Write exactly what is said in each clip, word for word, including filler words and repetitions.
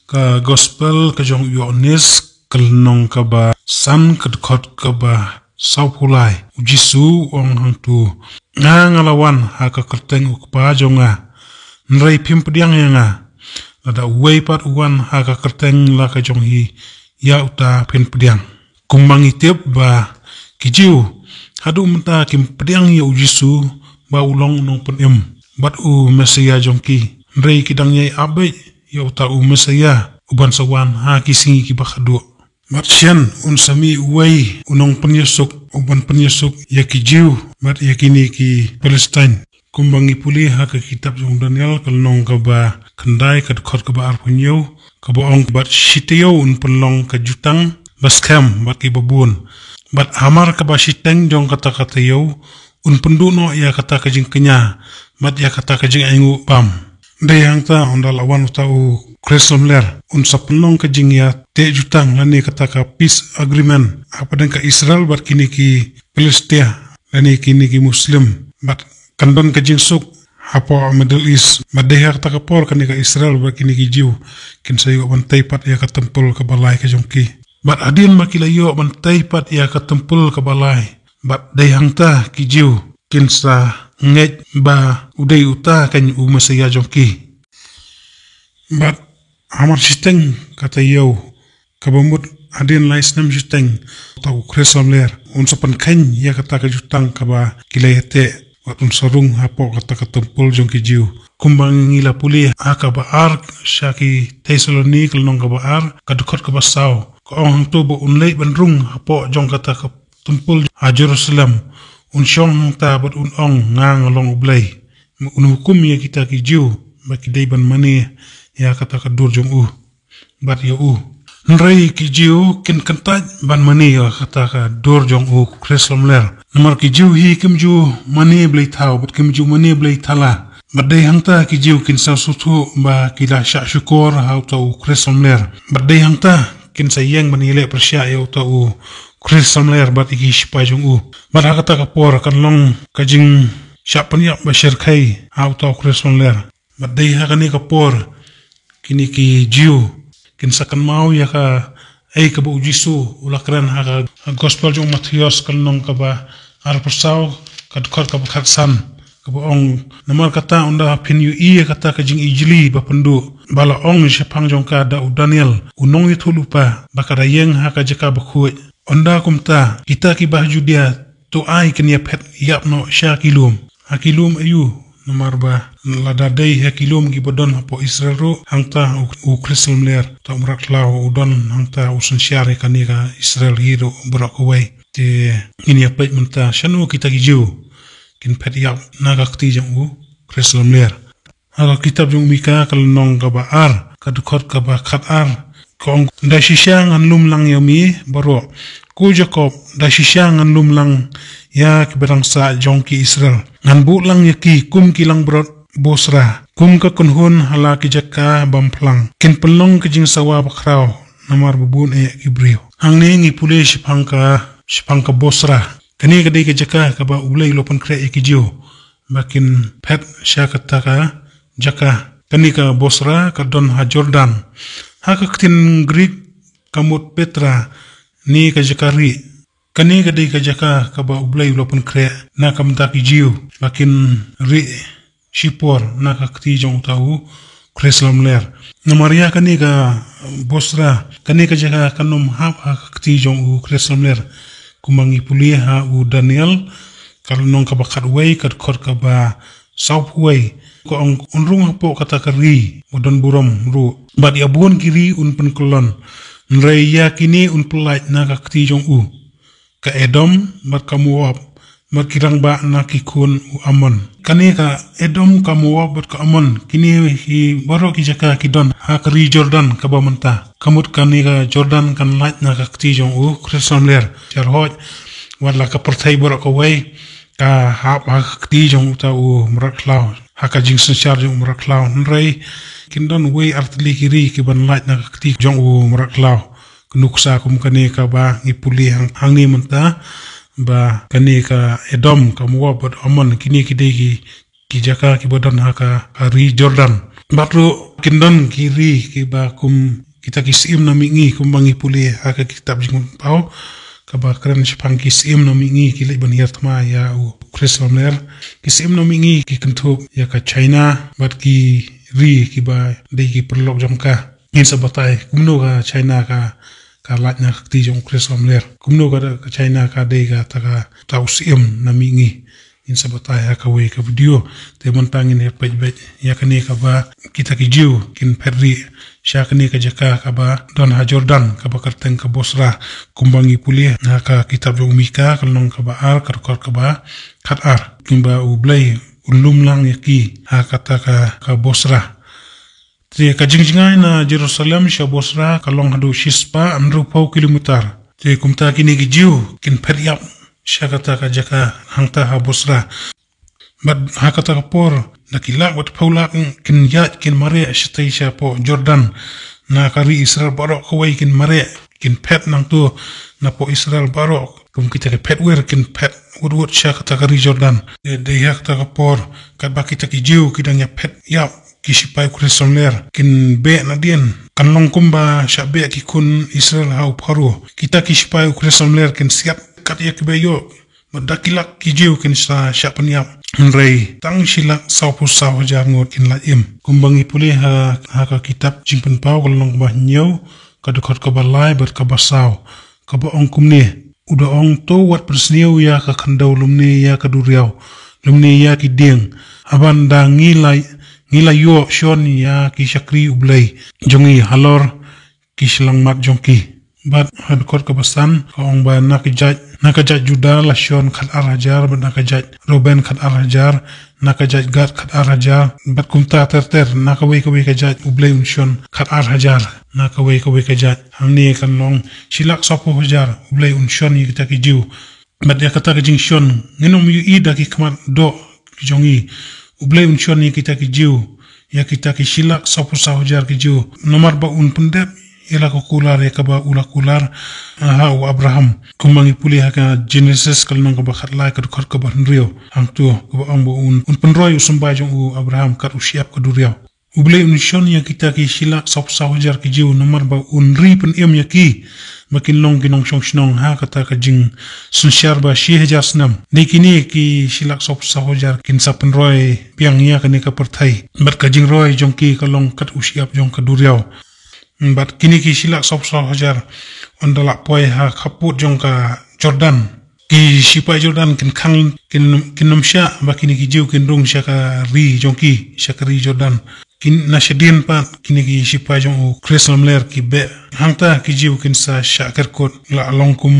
Ka gospel ka jong u Ïoannis, ka lynnong kaba san, ka dkhot kaba sawphew lai. U Jisu u ong hangto, nga nga la wan ha ka kyrteng u Kpa jong nga, hynrei phim pdiang ïa nga. Lada uwei pat u wan ha ka kyrteng la ka jong hi, ïa uta phin pdiang. Kumba ngi tip ba ki Jiw haduh mynta kim pdiang ïa u Jisu ba u long u nongpynim bad u Messaïah jong ki. Hynrei ki dang ïai ap beit ïa uta u Messaïah uban sa wan ha ki sngi kiba khatduh. Bad shen un sa mih uwei u nongpynïasuk uban pynïasuk ïa ki Jiw bad ïa kine ki Palestine. Kumba ngi pule ha ka kitab jong Daniel, ka lynnong kaba khyndai, ka dkhot kaba arphew hynñiew, kaba ong, bad shi taïew un pynlong ka jutang ba skhem bad kiba bun. Bad hamar kaba shiteng jong kata ka taïew un pynduh noh ïa kata ka jingkñia bad ïa kata ka jingainguh bam. Dei hangta, ynda la wan uta u Khrist lamler, un sa pynlong ka jingïateh jutang lane kata ka peace agreement hapdeng ka Israel bad kine ki Palestia lane kine ki Muslim. Bad kan don ka jingsuk hapoh Middle East. Bad dei ha kata ka por kane ka Israel bad kine ki Jiw kin sa ïoh ban tei pat ïa ka templ kaba lai ka jong ki. Bad hadien ba ki la ïoh ban tei pat ïa ka templ kaba lai, bad dei hangta ki Jiw kin sa ngeit ba u dei uta kan u Messaïah jong ki. Bad hamar shiteng ka taïew, kaba mut hadien lai snem shiteng, uta u Khrist lamler un sa pynkheiñ ïa kata ka jutang kaba ki la ïateh, bad un sa rung hapoh kata ka templ jong ki Jiw. Kumba ngi la pule ha kaba ar sha ki Thessaloni, ka lynnong kaba ar, ka dkhot kaba saw, ka ong hangto ba un leit ban rung hapoh jong kata ka templ ha Jerusalem. Un shong hangta bad un ong, nga nga long U Blei. Un hukum ïa kita ki Jiw ba ki dei ban mane ïa kata ka dur jong u bad ïa u. Hynrei ki Jiw kin kyntait ban mane ïa kata ka dur jong u Khrist lamler. Namar ki Jiw hi kim ju mane blei thaw bad kim ju mane blei thala. Bad dei hangta ki Jiw kin sa sngewthuh ba ki la shah shukor ha uta u Khrist lamler. Bad dei hangta kin sa ïeng ban ïaleh pyrshah ïa uta u Khrist lamler bad ïa ki shipai jong u. Bad ha kata ka por kan long ka jingshah pynïap ba shyrkhei ha uta u Khrist lamler. Bad dei ha kane ka por kine ki Jiw kin sa kynmaw ïa kaei kaba u Jisu u la kren ha ka gospel jong u Mathaios, ka lynnong kaba arphew saw, ka dkhot kaba khatsan, kaba ong, namar kata ynda phin ïohi ïa kata ka jingijli ba pynduh ba la ong shaphang jong ka da u Daniel u nongïathuhlypa, ba ka da ïeng ha ka jaka bakhuid, ynda kumta kita kiba ha Judia to ai kin ïa phet ïap noh sha ki lum. Ha ki lum aïu? Namar ba lada dei ha ki lum kiba don hapoh Israel ruh, hangta u, u Khrist lamler, uta u mrad khlaw u don hangta u synshar ïa kane ka Israel hi ruh baroh kawei. Te ngin ïa peit mynta shano kita ki Jiw kin phet ïap na ka kti jong u Khrist lamler. Ha ka kitab jong u Mika, ka lynnong kaba ar, ka dkhot kaba khatar, ka ong, da shisha ngan lum lang ïa me baroh, ko Jakob, da shisha ngan lum lang ïa kiba dang sah jong ki Israel. Ngan buh lang ïa ki kum ki langbrot Bosra, kum ka kynhun ha la ki jaka bymphlang. Kin pynlong ka jingsawa bakhraw namar ba bun eh ki briew. Hangne ngi pule shaphang ka, shaphang ka Bosra. Kane ka dei ka jaka kaba U Blei u la pynkhreh ïa ki Jiw ba kin phet sha kata ka jaka. Kane ka Bosra ka don ha Jordan. Ha ka ktien Grik ka mut Petra, ne ka jaka rieh. Kane ka dei ka jaka kaba U Blei u la pynkhreh na ka bynta ki Jiw ba kin rieh shipor na ka kti jong uta u Khrist lamler. Namar ïa kane ka Bosra, kane ka jaka kan ym hap ha ka kti jong u Khrist lamler. Kumba ngi pule ha u Daniel, ka lynnong kaba khatwei, ka dkhot kaba sawphew wei, ka ong, un rung hapoh kata ka ri ba don burom ruh, bad ïa bun ki ri un pynkyllon, hynrei ïa kine un pyllait na ka kti jong u. Ka Edom bad ka Moab bad ki rangbah na ki khun u Ammon. Kane ka Edom, ka Moab bad ka Ammon, kine hi baroh ki jaka ki don ha ka ri Jordan kaba mynta. Ka mut kane ka Jordan kan lait na ka kti jong u Khrist lamler. Sharhoj, wat la ka pyrthei baroh kawei ka hap ha ka kti jong uta u mrad khlaw, ha ka jingsynshar jong u mrad khlaw, hynrei kin don wei ar tylli ki ri kiban lait na ka kti jong u mrad khlaw. Ka nuksa kum kane kaba ngi pule hang, hangne mynta, ba kane ka Edom, ka Moab bad Ammon, kine ki dei ki, ki jaka kiba don ha ka, ka ri Jordan. Bad ruh Kin don ki ri kiba kum kita ki syiem na mihngi, kumba ngi pule ha ka kitab Jingpynpaw, kaba kren shaphang ki syiem na mihngi ki leit ban hiar thma ïa u Khrist lamler. Ki syiem na mihngi ki kynthup ïa ka China bad ki ri kiba dei ki paralok jong ka. Ngin sa batai kumno ka China ka, ka lait na ka kti jong u Khrist lamler. Kumno ka, ka China ka dei kata ka, kata u syiem na mihngi. Ngin sa batai ha kawei ka video. Te mynta ngin ïa peit beit ïa kane kaba kita ki Jiw kin phet rieh sha kane ka jaka kaba don ha Jordan, kaba kyrteng ka Bosra, kumba ngi pule ha ka kitab jong u Mika, ka lynnong kaba ar, ka dkhot kaba khatar. Kumba U Blei un lum lang ïa ki ha kata ka, ka Bosra. Te ka jingjngai na Jerusalem sha Bosra ka long haduh shispah hynriewphew kilometer. Te kumta kine ki Jiw kin phet ïap sha kata ka jaka hangta ha Bosra. Bad ha kata ka por da ki lak bad phew lak kin ïaid kin mareh shatei shapoh Jordan. Na ka ri Israel baroh kawei kin mareh, kin phet nangto napoh Israel baroh. Kum kita ki phet wir kin phet wut wut sha kata ka ri Jordan. Dei, dei ha kata ka por katba kita ki Jiw ki dang ïa phet ïap, ki shipai u Khrist lamler kin beh nadien. Kan long kumba shah beh ki khun Israel ha u Pharaoh. Kita ki shipai u Khrist lamler kin siat kat ïa kiba ïoh. Bad da ki lak ki Jiw kin sa shah pynïap. Hynrei tang shi lak sawphew saw hajar ngut kin lait im. Kumba ngi pule ha, ha ka kitab Jingpynpaw, ka lynnong kaba hynñiew, ka dkhot kaba lai bad kaba saw, kaba ong kumne: U da ong, to wat pynsniew ïa ka khyndew lymne ïa ka duriaw lymne ïa ki dieng, haba da ngi la, ngi la ïoh shon ïa ki shakri U Blei jong ngi halor ki shyllangmat jong ki. Bad ha dkhot kaba san ka ong ba na ka jait, na ka jait Judah la shon khatar hajar, bad na ka jait Reuben khatar hajar, na ka jait Gad khatar hajar, bad kumta ter ter na kawei kawei ka jait U Blei un shon khatar hajar na kawei kawei ka jait. Hangne kan long shi lak sawphew hajar U Blei un shon ïa kita ki Jiw. Bad ïa kata ka jingshon ngin ym ïohi da ki khmat doh ki jong ngi. U Blei un shon ïa kita ki Jiw, ïa kita ki shi lak sawphew saw hajar ki Jiw, namar ba un pyndep ïa la ka kular ïa kaba u la kular, ah, ha u Abraham. Kumba ngi pule ha ka Genesis ka lynnong kaba khatlai, ka dkhot kaba hynriew, hangto kaba ong ba un, un pynroi u symbai jong u Abraham kat u shyiap ka duriaw. U Blei un shon ïa kita ki shi lak sawphew saw hajar ki Jiw namar ba un ri pynim ïa ki ba kin long ki nongshong shnong ha kata ka jingsynshar ba shi hajar snem. Dei kine ki shi lak sawphew saw hajar kin sa pynroi biang ïa kane ka pyrthei. Bad ka jingroi jong ki ka long kat u shyiap jong ka duriaw. Bad kine ki shi lak sawphew saw hajar yn da lah poi ha khappud jong ka Jordan. Ki shipai Jordan kin khang, kin, kin ym shah ba kine ki Jiw kin rung sha ka ri jong ki, sha ka ri Jordan. Kin na shadien pat kine ki shipai jong u Khrist lamler ki beh. Hangta ki Jiw kin sa shah kerkut, la long kum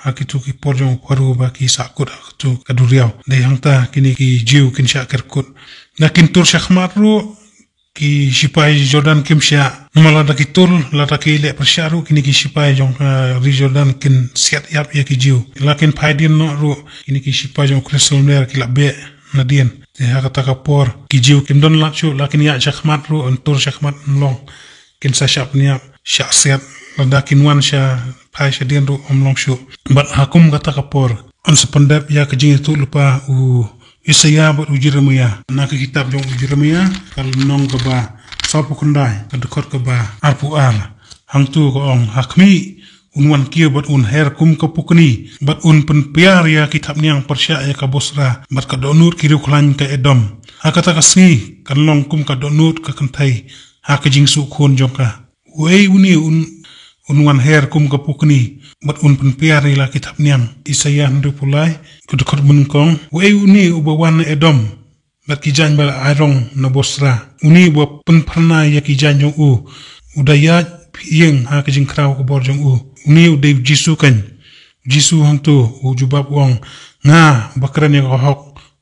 ha kitu ki por jong u Pharaoh ba ki sahkut ha kitu ka duriaw. Dei hangta kine ki Jiw kin shah kerkut. Na kin tur shakhmat ruh, ki shipai Jordan kim shah. Namar lada ki tur, lada ki leh pyrshah ruh, kine ki shipai jong ka ri Jordan kin siat ïap ïa ki Jiw. La kin phai dien noh ruh, kine ki shipai jong u Khrist lamler ki la beh nadien. Te ha kata ka por ki Jiw kim don lad shuh, la kin ïaid shakhmat ruh, yn tur shakhmat ym long. Kin sa shah pynïap, shah siat, lada kin wan sha phai shadien ruh ym long shuh. Bad ha kum kata ka por yn sa pyndep ïa ka jingïathuhlypa u Isaïah bad u Jeremiah. Na ka kitab jong u Jeremiah, ka lynnong kaba sawphew khyndai, ka dkhot kaba arphew ar. Hangto ka ong, ha khmih, un wan kiew bad un her kum ka pukni, bad un pynpiar ïa ki thapniang pyrshah ïa ka Bosra, bad ka dohnud ki riewkhlaiñ ka Edom. Ha kata ka sngi kan long kum ka dohnud ka kynthei ha ka jingsuh khun jong ka. Uei une un, un wan her kum ka pukni, bad un pynpiar ïa la ki thapniang. Isaïah hynriewphew lai, ka dkhot banyngkong. Uei une uba wan na Edom, bad ki jaiñ ba la airong na Bosra. Une uba pynphyrnai ïa ki jaiñ jong u. U da ïaid ïeng ha ka jingkhraw ka bor jong u. Une u dei u Jisu kan. Jisu hangto u jubab u ong, nga ba kren ïa ka hok,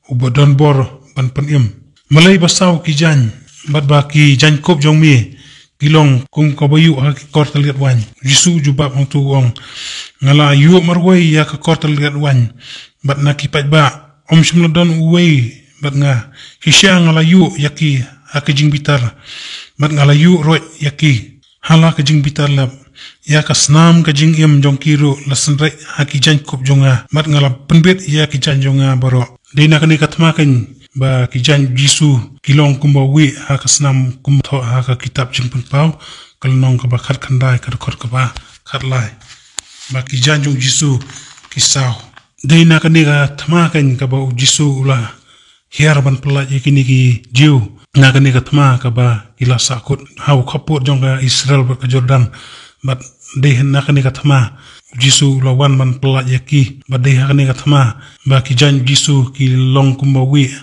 uba don bor ban pynim. Balei ba saw ki jaiñ, bad ba ki jaiñkup jong me ki long kum kaba ïuh ha ki kor tylliat waiñ? Jisu u jubab hangto u ong, nga la ïuh marwei ïa ka kor tylliat waiñ, bad na ki paidbah ym shym la don uwei bad nga. Shisha nga la ïuh ïa ki ha ka jingbitar, bad nga la ïuh roit ïa ki ha la ka jingbitar lep. Ïa ka snam ka jingim jong ki ruh la synreit ha ki jaiñkup jong nga, bad nga la pynbit ïa ki jaiñ jong nga baroh. Dei na kane ka thma kan ba ki jaiñ Jisu ki long kumba wieh ha ka snam kumba thoh ha ka kitab Jingpynpaw, ka lynnong kaba khatkhyndai, ka dkhot kaba khatlai. Ba ki jaiñ jong u Jisu ki saw. Dei na kane ka thma keiñ kaba u Jisu u la hiar ban pyllait ïa kine ki Jiw. Na kane ka thma kaba ki la sahkut ha u khappud jong ka Israel bad ka Jordan. Bad dei na kane ka thma u Jisu u la wan ban pyllait ïa ki. Bad dei ha kane ka thma ba ki jaiñ Jisu ki long kumba wieh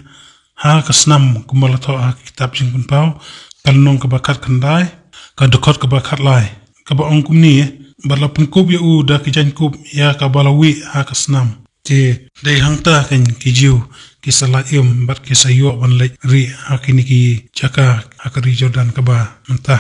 ha ka snam kumba la thoh ha ka kitab Jingpynpaw, ka lynnong kaba khatkhyndai, ka dkhot kaba khatlai, kaba ong kumne: Bad la pynkup ïa u da ki jaiñkup ïa kaba la wieh ha ka snam. Te dei hangta keiñ ki Jiw ki sa lait im bad ki sa ïoh ban leit rieh ha kine ki jaka ha ka ri Jordan kaba mynta.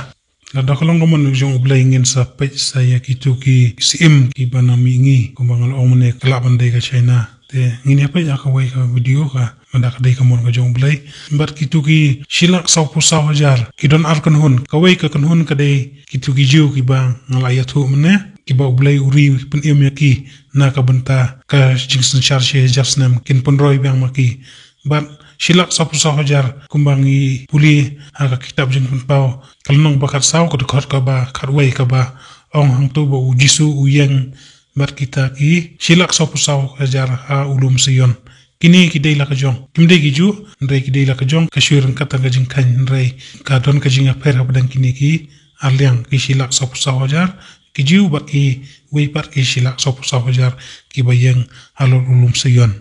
Lada ka long ka mon ka jong U Blei, ngin sa peit sa ïa kito ki syiem kiba na mihngi, kumba nga la ong mynne, ka lah ban dei ka China. Te ngin ïa peit ha kawei ka video, ka mynta ka dei ka mon ka jong U Blei. Bad kito ki shi lak sawphew saw hajar ki don ar kynhun. Kawei ka kynhun ka dei kito ki Jiw kiba nga la ïathuh mynne, kiba U Blei u ri pynim ïa ki na ka bynta ka jingsynshar shi hajar snem, kin pynroi biang ma ki. Bad shi lak sawphew saw hajar, kumba ngi pule ha ka kitab Jingpynpaw, ka lynnong ba khatsaw, ka dkhot kaba khatwei, kaba ong hangto ba u Jisu u ïeng bad kita ki shi lak sawphew saw hajar ha u lum Sion. Kine ki dei la ka jong, kim dei ki Jiw, hynrei ki dei la ka jong, ka shu ryngkat tang ka jingkheiñ, hynrei ka don ka jingïapher hapdeng kine ki arliang, ki shi lak sawphew saw hajar ki Jiw bad kiwei pat ki shi lak sawphew saw hajar kiba ïeng halor u lum Sion.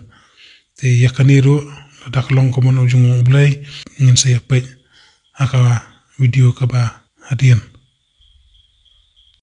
Te ïa kane ruh, lada ka long ka mon ka jong U Blei, ngin sa ïa peit ha ka video kaba hadien.